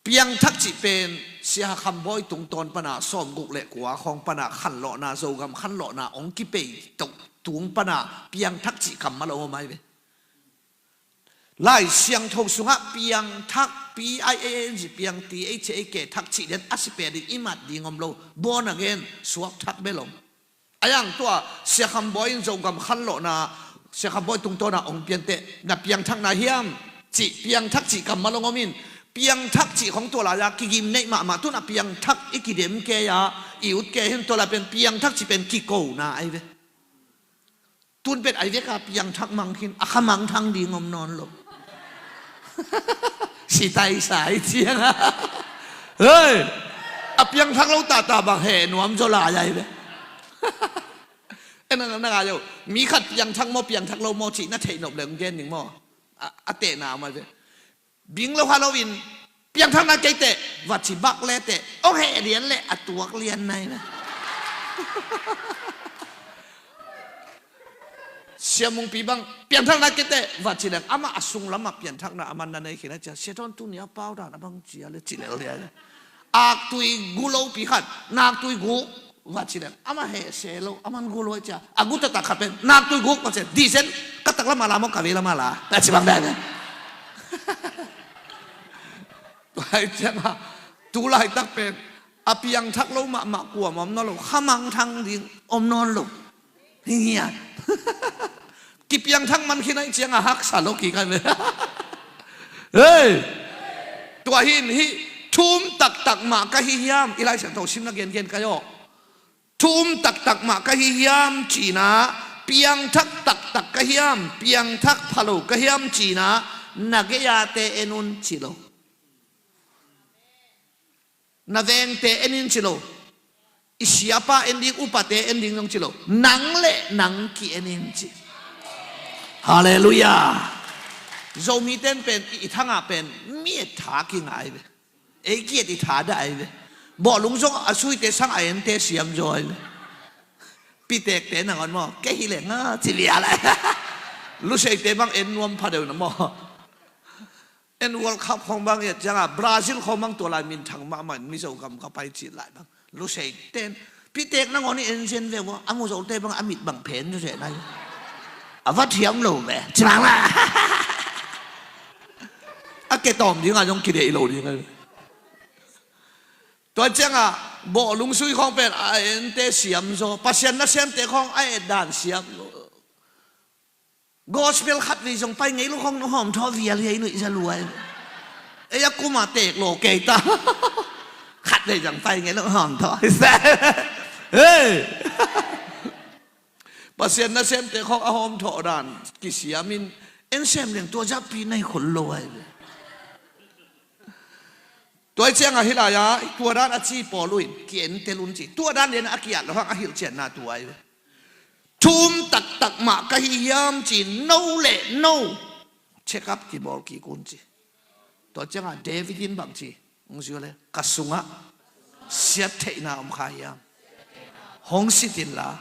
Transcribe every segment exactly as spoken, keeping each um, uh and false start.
Piangthak cih pen Sia Hakha Kham Bawi tungtawn pana sawmguk le kua khawng pana khanlawhna, Zogam khanlawhna hong kipei tung pana piangthak cih kammal hong om ahi ve. Lai Siangtho sungah piangthak, P I A N G, piang, T H A K, thak cih lian a si pen ding i mat ding om lo. Born again, suak thak bel om. A yang tua Sia Kham Bawi in Zogam khanlawhna, Sia Kham Bawi tungtawna hong pianteh, na piangthakna hiam cih, piangthak cih kammal hong om in, piangthak cih khawng tua lai-a kigim neih mahmah, tun a piangthak i kidem kei a, i ut kei hi in, tua lai pen piangthak cih pen kikona ahi ve. Tun pen ahi vek a piangthak mang khin, a kha mangthang ding om nawn lo. Sitaisa i ciang a, hei, a piangthak lo tata bang heh nuam zaw lai ahi ve. E, na, na ngai lo, mi khat piangthak maw, piangthak lo maw cih na theih nop leng gen ning maw. A, a tehna om ahi ve. Bing lo ha lo in, piangthakna kei teh, va ci bak le teh, hong heh lian le a tuak lian nai na. Sia Mungpi bang, piangthakna kei teh, va ci leng, amah a sunglamah piangthakna a man na nei khin a cia, Sia Thawn tuni a pau dan a bang cia le ci lel lian. Aktui gu lopi khat, naktui gu, va ci leng, amah heh se lo, a man gu lo cia, a gu taktak khat pen, naktui gu, va ci, disen, ka tak lamah la maw, ka vei lamah la, a ci bang dan. Tua hi ciangah, tu laitak pen, a piangthak lo mahmah kuamah om nawn lo, kha mangthang ding om nawn lo. Hi ngiat. Kipiangthak man khin a ih ciangah haksa lo kik a ve. Hei! Tua hi in hih thu um taktak mah ka hi hiam? I Lai Siangtho sim na gengen ka hi aw. Thu um taktak mah ka hi hiam ci-in ah, piangthak taktak ka hiam, piangthak phalo ka hiam ci-in ah, na gei-ate en un ci lo. Na vengte en in ci lo. I siapa en ding, upate en ding zong ci lo. Nang le nang ki-en in ci. Halleluiah. Zomite in pen i, i thangah pen mi et tha kingai ve. Ei ki-et i tha dah ahi ve. Bawhlung zong a suite sang a ente siam zaw ahi ve. Pitekte nangawn maw, kei hi leng a ci vial ahi. Luseite bang en nuam pha deuh na maw. En World Cup khawng bang i et ciangah Brazil khawng bang tua lai minthang mahmah in Mizo gam ka pai cih lai bang. Luseite in, pitek nangawn i en zen ve maw, a mu zote bang a mit bang phen zen ahi. A va thiam lo ve. Ci bang la. A ke tawm dingah zong kideih lo ding ahi. Tua ciangah bawhlung sui khawng pen a ente siam zaw, Pasian nasemte khawng a et dan siam zaw. Gospel khatvei zong pai ngei lo khawng na hawm thaw vial hi a i nuih za luai. Ei a kuma tek lo kei ta. Khatvei zong pai ngei lo hawm thaw. Hei! Pasian nasemte khawng a hawm thawh dan kisiam in en sem leng tua zappi nei khol lo ahi ve. Tua hi ciangah hih lai-ah tua dan a ci pawl uh in ki-en tel un ci. Tua dan lian a ki-at lo hang a hilhcianna tua ahi ve. Thu um taktak mah ka hi hiam ci, no le no check up kibawl kik un ci. Tua ciangah David in bang ci, hong zui le, ka sungah siat theihna om kha hiam? Hong sit inla.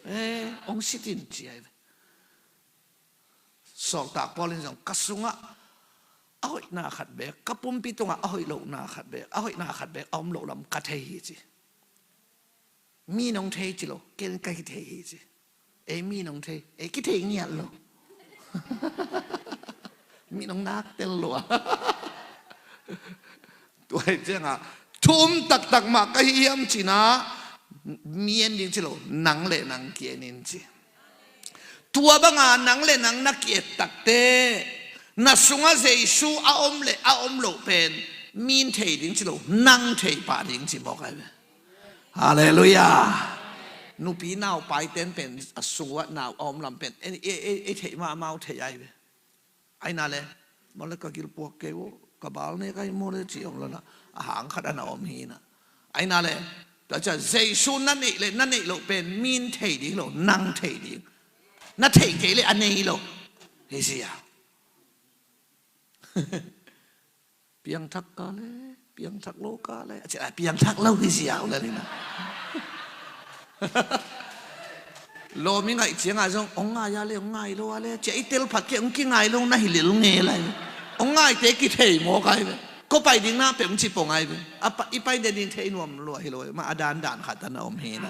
Eh, hong sit in ci ahi ve. Sawltak Paul in zong ka sungah a hoihna khat beek, ka pumpi tungah a hoih lohna khat beek, a hoihna khat beek a om loh lam ka thei hi ci. Mi nong thei ci lo, ken ka hi thei hi ci. Ei mi nong thei, ei kithei ngiat lo. Mi nong nak tel lo a. Tua hi ciangah thu um taktak mah ka hi hiam ci-in ah, mi en ding ci lo, nang le nang ki-en in ci. Tua banga nang le nang na ki-et takteh, na sungah Jesu a om le a om loh pen mi in thei ding ci lo, nang thei pah ding ci mawk ahi ve. Halleluiah. Nupi nau paite in pen a sung uah nau a om lam pen ei, ei, ei, ei theih mah amau thei ahi ve. Aina le, mawle ka gilpuak kei uh, ka bal ne ka hi mawle ci om lo na, a hang khat a na om hi na. Aina le, tua ciang Jesu na neih le na neih loh pen mi in thei ding lo, nang thei ding. Na theih kei le a nei lo. Hi sia. Piangthak ka le, piangthak lo ka le, a ci lai piangthak lo hi sia uh le ni na. Lawm i ngaih ciangah zong, hong ngai a le, hong ngai lo a le, cia i tel phat kei, hong kingai lo na hi lel nge lai. Hong ngaite kithei mawk ahi ve. Ko pai ding na peuh ci pong ai ve. A pa, i pai de ding thei nuam lua hi lo. Ma a dan dan khat a na om hi na.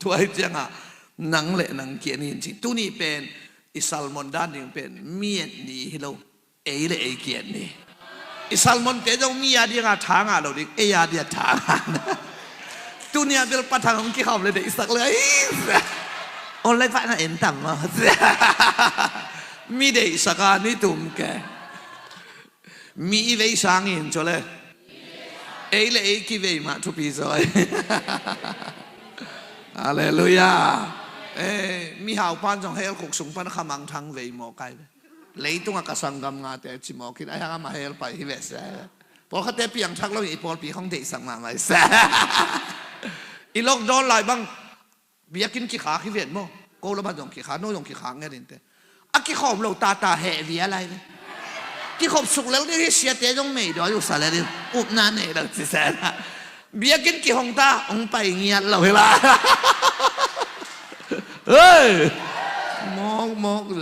Tuai ciangah nang le nang kian in ci. Tuni pen i sermon dan ding pen mi et ni hi lo. Ei le ei kian ni. I sermon te zong mi a dinga thanga lo ding. Ei a dia thanga. Tunia bil pathang hong kikhawm le deihsak le. Online pah na en tam maw. Mi deihsak a ni tum ke. Mi i vei sangin cole. Ei le ei kivei mah thupi zaw. Halleluiah. Eh, mihau pan zong hell khuk sung pan khamang thang vei maw kai ve. Leitungah ka sanggam ngate cimawkin a hiang amah hell pai hi ve se. Pawlkhatte piangthak lo hi, i pawlpi khong deihsak mahmah hi se. I lockdown lai bang biakinn kikhak hi ven maw? Ko lamah zong kikhak, no zong kikhak nget inteh. A kikhawm lo tata heh via lai ve. Kikhop suk lel ding hi, siate zong meidawi uh sa lel ding, upna nei lo ci se na. Biakinn kihong ta hong pai ngiat lo hi la. Hei! Mawk mawk.